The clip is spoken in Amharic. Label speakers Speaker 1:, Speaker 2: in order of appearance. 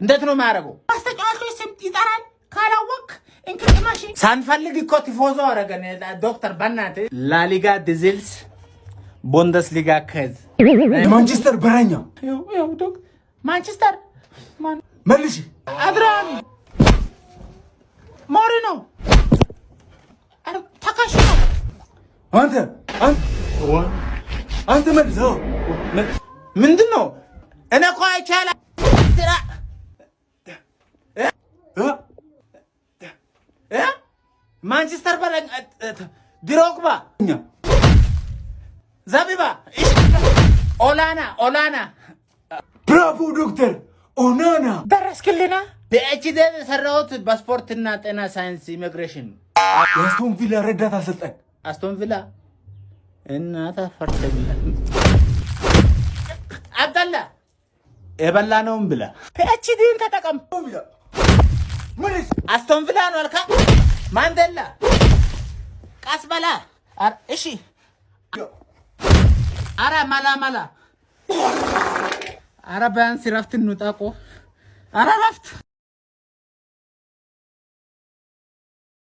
Speaker 1: እንዴት ነው የሚያደርገው? ማስተጫዋቾች ስም ይጠራል። ካላወቅ እንቅልማሽ ሳንፈልግ እኮ ቲፎዞ አደረገን። ዶክተር በእናትህ ላሊጋ ዲዝልስ ቡንደስሊጋ ከዝ
Speaker 2: ማንቸስተር በረኛ።
Speaker 1: ማንቸስተር።
Speaker 2: መልሽ።
Speaker 1: አድራን ሞሪኖ ተካሽ ነው።
Speaker 2: አንተ አንተ መልስ።
Speaker 1: ምንድን ነው? እኔ እኮ አይቻልም። ማንቸስተር በረኛ ድሮግባ፣ ዘቢባ፣ ኦላና ኦላና።
Speaker 2: ብራቮ ዶክተር ኦናና።
Speaker 1: ደረስክልና። PhD የሰራሁት በስፖርትና ጤና ሳይንስ ኢሚግሬሽን።
Speaker 2: የአስቶን ቪላ ረዳት አሰልጣኝ።
Speaker 1: አስቶን ቪላ እናታ ፈርተኛ አብደላ የበላነውን ብላ። PhD ን ተጠቀም። አስቶን ቪላ ነው አልካ። ማንዴላ ቀስ በላ እሺ። አረ መላ መላ። አረ ቢያንስ ረፍት እንውጣ እኮ። አረ ረፍት።